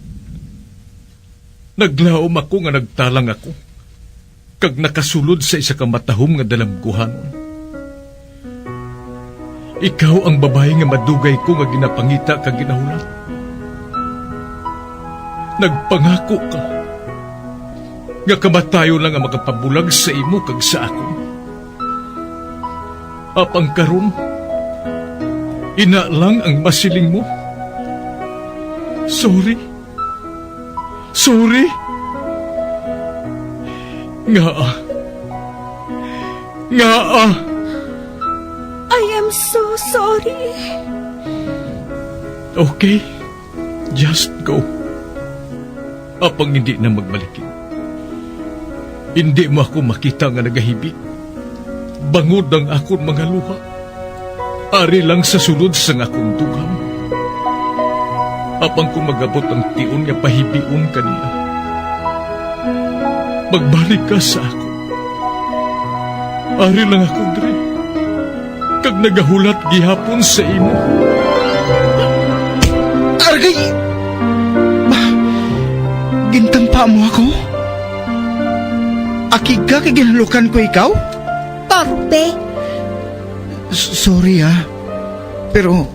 naglaom ako nga nagtalang ako, kag nakasulod sa isa ka matahom nga dalamguhanon. Ikaw ang babayi nga madugay ko nga ginapangita kag ginahulat. Nagpangako ka nga kamatayon lang ang makapabulag sa imo kag sa akon. Apang karon, ina lang ang masiling mo. Sorry. Sorry. Ngaa? Ngaa? I am so sorry. Okay. Just go. Apang hindi na magbalikin. Hindi mo ako makita nga nagahibi. Bangod ang akon mga luha. Ari lang sa sulod sang akon dughan. Apang kon mag-abot ang tion nga pahibion ka niya, magbalik ka sa akon. Ari lang ako diri, kag nagahulat gihapon sa imo. Argay! Ba, gintampa mo ako? Akig ka kay ginhalukan ko ikaw? Torpe. S-, sorry, ah. Pero,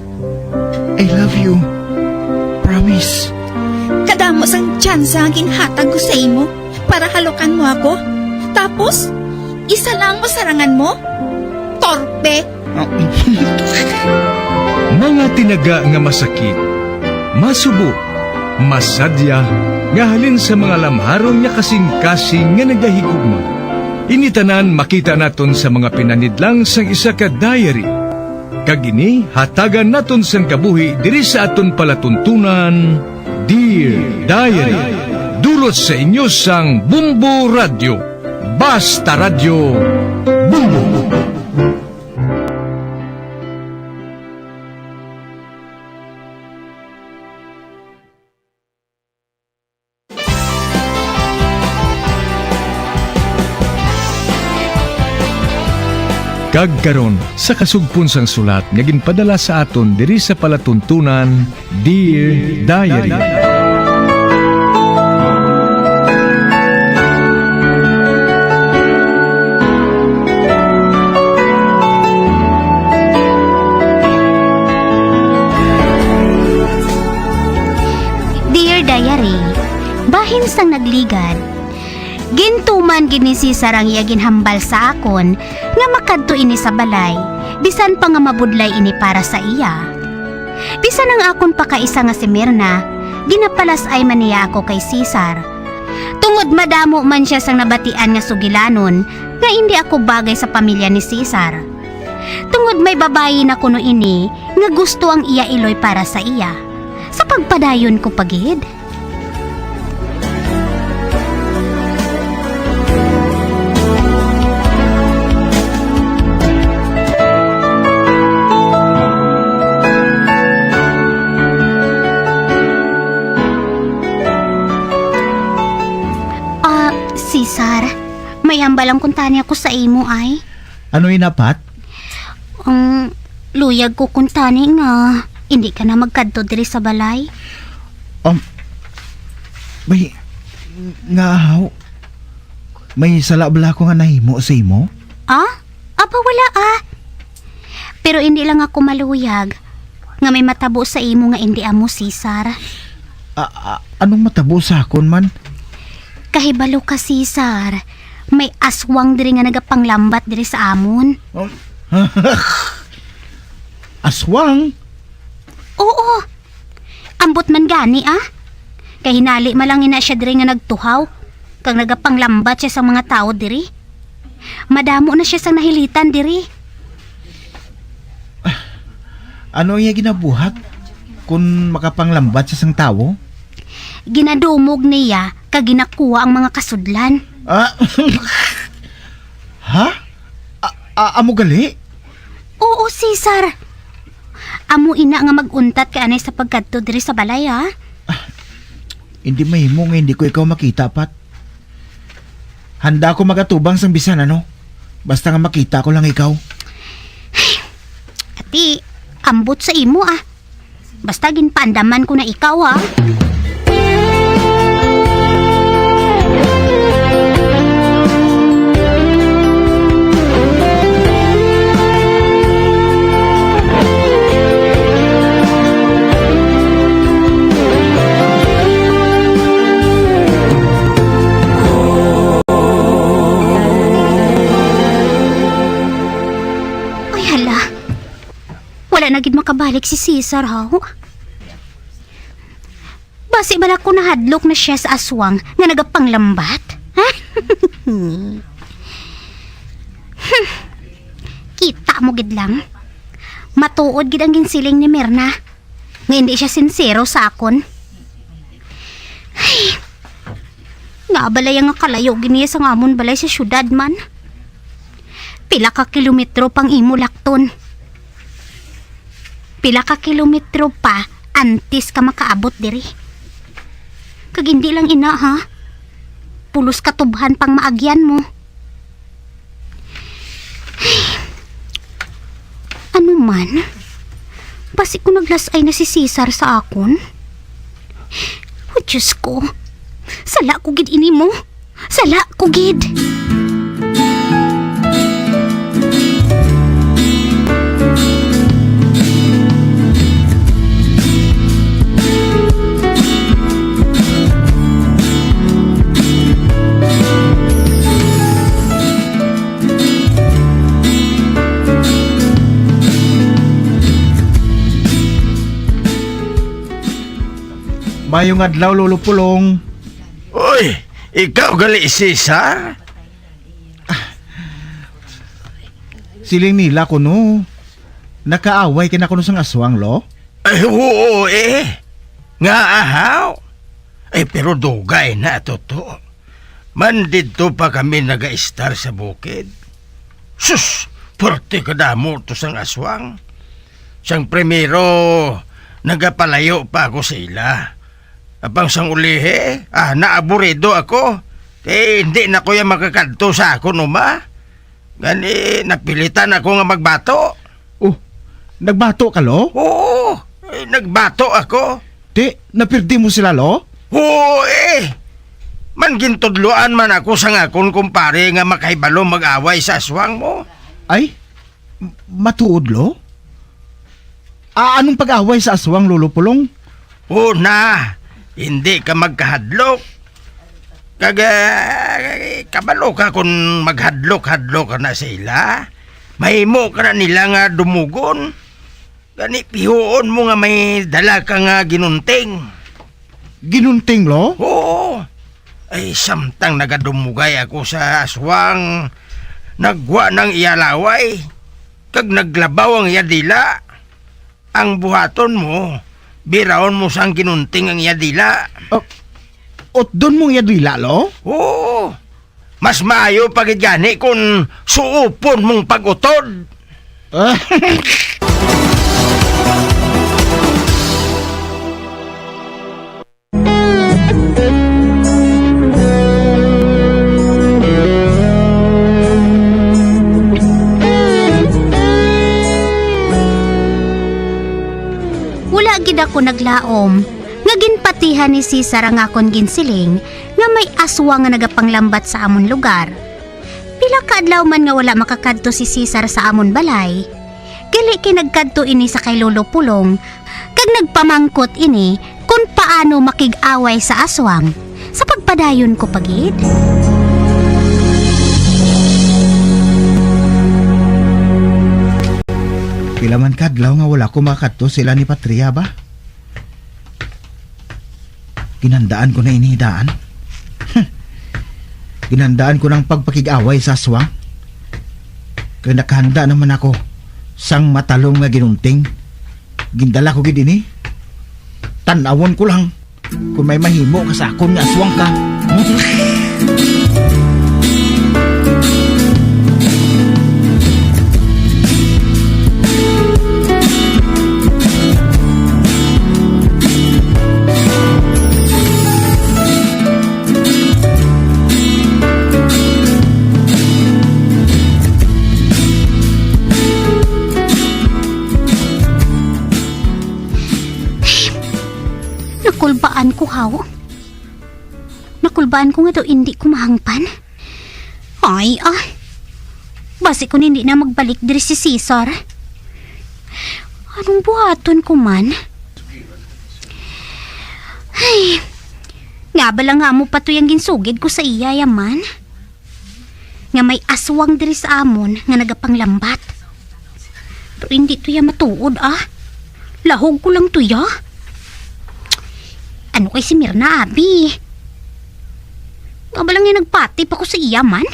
I love you. Promise. Kadamo sang tsansa nga ginhatag ko sa imo para halukan mo ako. Tapos, isa lang masarangan mo? Torpe. Mga tinaga nga masakit, masubo, masadya, nga halin sa mga lamharon nga kasing-kasing nga nagahigugma. Ini tanan makita naton sa mga pinanidlang sang isa ka diary. Kag ini hatagan naton sang kabuhi diri sa aton palatuntunan, Dear Diary. Dulot sa inyo sang Bumbo Radyo. Basta Radyo, Bumbo. Kag karon, sa kasugpon sang sulat nga ginpadala sa aton diri sa palatuntunan, Dear Diary. Dear Diary, bahin sang nagligad, gintuman gid ni Cesar ang iya ginhambal sa akon nga makadto ini sa balay, bisan pa nga mabudlay ini para sa iya. Bisan ang akon pakaisa nga si Mirna, ginapalas-ay man niya ako kay Cesar. Tungod madamo man sia sang nabatian nga sugilanon nga indi ako bagay sa pamilya ni Cesar. Tungod may babayi na kuno ini nga gusto ang iya iloy para sa iya. Sa pagpadayon ko pa gid. Ah, Cesar, may hambal lang kuntani ako sa imo, ay. Ano ina, Pat? Ang luyag ko kuntani nga hindi ka na magkadto diri sa balay. Um, may, nga, haw? May sala bala ako nga nahimo sa imo? Ah? Aba, wala, ah. Pero hindi lang ako maluyag nga may matabo sa imo nga indi amo, Cesar. A-, a-, anong matabo sa akon man? Kahibalo ka, Cesar. May aswang diri nga nagapanglambat diri sa amon. Oh. Aswang? Oo. Ambot man gani, ah. Kay hinali man lang ina siya diri nga nagtuhaw, kag nagapanglambat siya sa mga tawo diri. Madamo na siya sang nahilitan diri. Ano ang iya ginabuhat kun makapanglambat siya sang tawo? Ginadumog niya kag ginakuha ang mga kasudlan. Ah, ha? A-, a-, amo gali? Oo, Cesar. Amo ina nga mag-untat ka anay sa pagkadto diri sa balay, ha? Ah, hindi mahimo nga hindi ko ikaw makita, Pat. Handa ako magatubang sang bisan ano. Basta nga makita ko lang ikaw. Ati, ambot sa imo, ah. Basta ginpaandaman ko na ikaw, ha? Ay, hala. Wala na gid makabalik si Cesar, haw? Basi bala ko nahadlok na siya sa aswang nga nagapanglambat? Ha? Hmm. Kita mo gid lang. Matuod gid ang ginsiling ni Mirna nga hindi siya sinsero sa akon. Ay, nga balay nga kalayo gid niya sa amon balay sa syudad man. Pila ka kilometro pang imo lakton? Pila ka kilometro pa antes ka makaabot diri? Kag hindi lang ina, ha? Pulos ka tubhan pang maagyan mo. Ano man? Basi ko naglas-ay na si Cesar sa akon. O Diyos ko, sala ko gid ini mo. Sala ko gid. Mayong adlaw, Lolo Pulong. Uy, ikaw gali, Cesar? Siling nila kuno, nakaaway ka na kuno sang aswang, lo? Ay, oo, eh. Nga ahaw? Ay, pero dugay na, Toto. Man didto pa kami nagaistar sa bukid. Sus, puwerte kadamo to sang aswang. Sang primero, nagapalayo pa ako sa ila. Apang sang ulihi, ah, naaburido ako. Kay hindi na ko ya makakadto sa akon uma. Gani, napilitan ako nga magbato. Oh, nagbato ka, lo? Oo, eh, nagbato ako. Ti, napirdi mo sila, lo? Oo, eh. Man gintudloan man ako sang akon kumpare nga makahibalo mag-away sa aswang mo. Ay, m-, matuod, lo? Ah, anong pag-away sa aswang, Lolo Pulong? Una, hindi ka magkahadlok. Kag, ah, kabalo ka, kung maghadlok-hadlok ka na sa ila, mahimo ka na nila nga dumugon. Gani, pihuon mo nga may dala ka nga ginunting. Ginunting, lo? Oo. Ay, samtang nagadumugay ako sa aswang, nagwa ng iya laway, kag naglabaw ang iya dila. Ang buhaton mo, birawon mo sang ginunting ang iya dila. Oh, utdon mo ang iya dila, lo? Oo. Mas maayo pa gid gani kon suupon mong pag-utod. Wala gid ako naglaom nga ginpatihan ni Cesar ang akon ginsiling nga may aswang nga nagapanglambat sa amon lugar. Pila ka adlaw man nga wala makakadto si Cesar sa amon balay, gali kay nagkadto ini sa kay Lolo Pulong, kag nagpamangkot ini kon paano makig-away sa aswang. Sa pagpadayon ko pa gid. Pila man ka adlaw nga wala ko makakadto sila ni Patria ba? Ginhandaan ko na ini daan. Ginhandaan ko ng pagpakig-away sa aswang. Kay nakahanda naman ako sang matalom nga ginunting. Gindala ko gid ini. Tan-awon ko lang kung may mahimo ka sa akon nga aswang ka. Nakulbaan ko, haw. Nakulbaan ko nga daw indi ko mahangpan. Ay, ah. Basi kon hindi na magbalik diri si Cesar. Anong buhaton ko man? Ay, nga bala nga amo pa to yang ginsugid ko sa iya, ya man? Nga may aswang diri sa amon nga nagapanglambat. Pero hindi to ya matuod, ah. Lahog ko lang to ya. Ano kay si Mirna, abi? Nga bala nga nagpati pa ko sa iya man?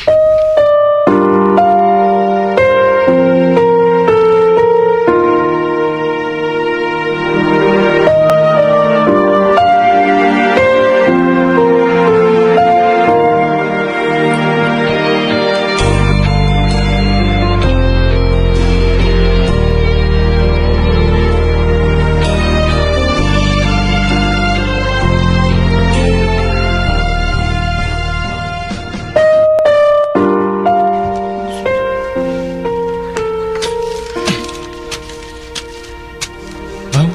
Aw,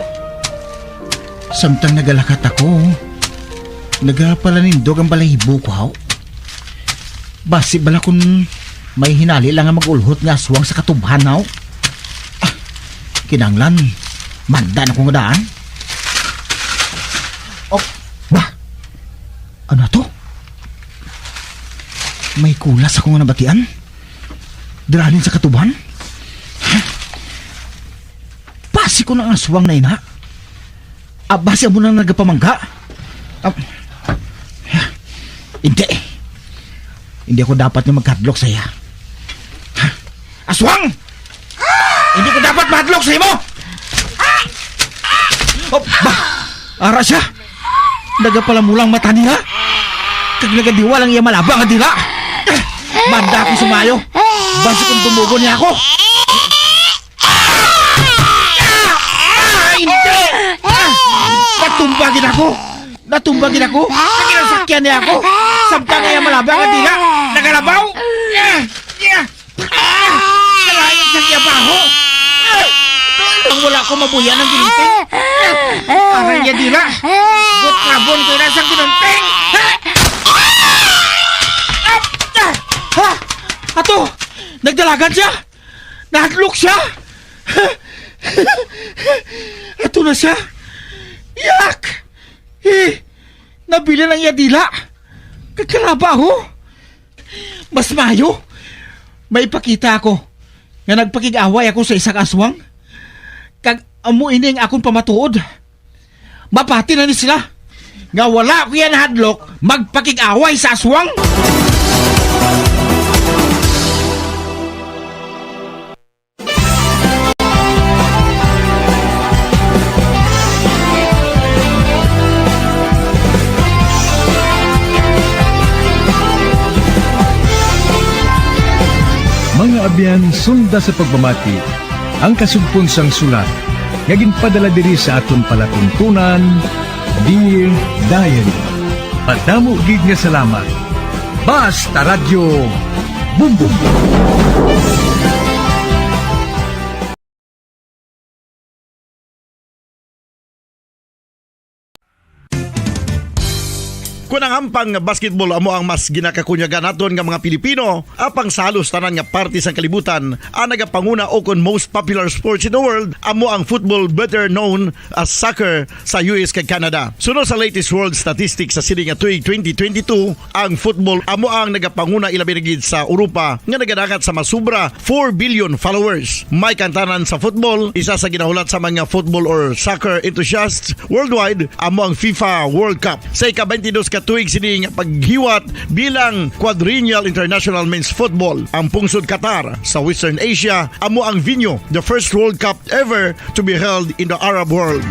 samtang nagalakat ako, nagapalanindog ang balahibo ko, haw. Basi bala kun may hinali lang nga mag-ulhot nga aswang sa katubhan, haw. Ah, kinahanglan, manda na ko nga daan. Oh, ba? Ano to? May kulas ako nga nabatian. Dira halin sa katubhan? Huh? Basi ko na ang aswang na ina. Aba, si amo nang nagapamangga. Ah, hindi. Hindi ako dapat nga magkahadlok sa iya. Aswang! Hindi ko dapat mahadlok sa imo! Oh, ba? Ara siya! Nagapalamulang mata niya! Kag nagadiwa lang iya malaba nga dila! Manda ako sa mayo! Basi kung tumugon niya ako! Ah! Ah! Hindi! Ah! Natumba gid ako! Natumba gid ako! Sa kinasakyan niya ako! Samtang iya malaba nga dila! Nagalabaw! Ah! Ah! Nalayo sa iya baho! Ah! Doon lang wala ko mabuya ng ginunting! Ah! Aray niya dila! Butrabon ko na sa ginunting! Ah! Ah! Ah! Ato! Nagdalagan siya! Nahadlok siya! Ato na siya! Yak! Eh, nabilin ang iya dila! Kakalaba ako! Mas maayo, may ipakita ako nga nagpakig-away ako sa isa ka aswang. Kag amo ini ang akon pamatuod. Mapati na ni sila nga wala ko yan hadlok magpakig-away sa aswang. Mga abyan, sunda sa pagpamati ang kasugpon sang sulat nga ginpadala diri sa aton palatuntunan, Dear Diary. Madamo gid nga salamat. Basta Radyo Bumbong. Kon ang hampang nga basketball amo ang mas ginakakunyagan naton nga mga Pilipino, apang sa halos tanan nga parte sang kalibutan, ang nagapanguna ukon most popular sports in the world amo ang football, better known as soccer, sa U S kag Canada. Suno sa latest world statistics sa sini nga tuig twenty twenty-two, ang football amo ang nagapanguna, ilabi na gid sa Europa nga nagadangat sa masubra four billion followers. May kantanan sa football, isa sa ginahulat sa mga football or soccer enthusiasts worldwide amo ang FIFA World Cup. Sa ika-twenty-dos ka tuig sini nga paghiwat bilang Quadrennial International Men's Football, ang pungsod Qatar sa Western Asia amo ang venue, the first World Cup ever to be held in the Arab world.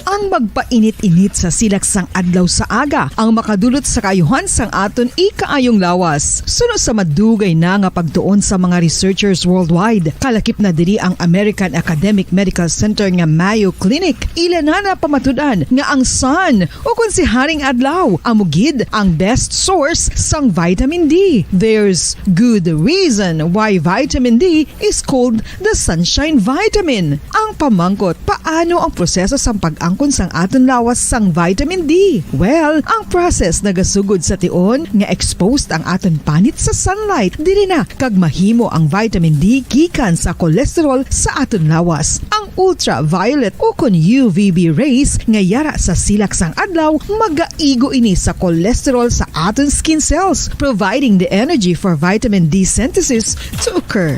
Ang magpainit-init sa silak sang adlaw sa aga ang makadulot sa kaayuhan sang aton ikaayong lawas. Suno sa madugay na nga pagtuon sa mga researchers worldwide, kalakip na diri ang American Academic Medical Center nga Mayo Clinic. Ila na napamatud-an nga ang sun, o kon si Haring Adlaw, amo gid ang best source sang vitamin D. There's good reason why vitamin D is called the sunshine vitamin. Ang pamangkot, paano ang proseso sang pag-angkon sang aton lawas sang vitamin D? Well, ang process nagasugod sa tion nga exposed ang aton panit sa sunlight. Diri na kag mahimo ang vitamin D gikan sa cholesterol sa aton lawas. Ang ultraviolet ukon U V B rays nga yara sa silak sang adlaw magaigo ini sa cholesterol sa aton skin cells, providing the energy for vitamin D synthesis to occur.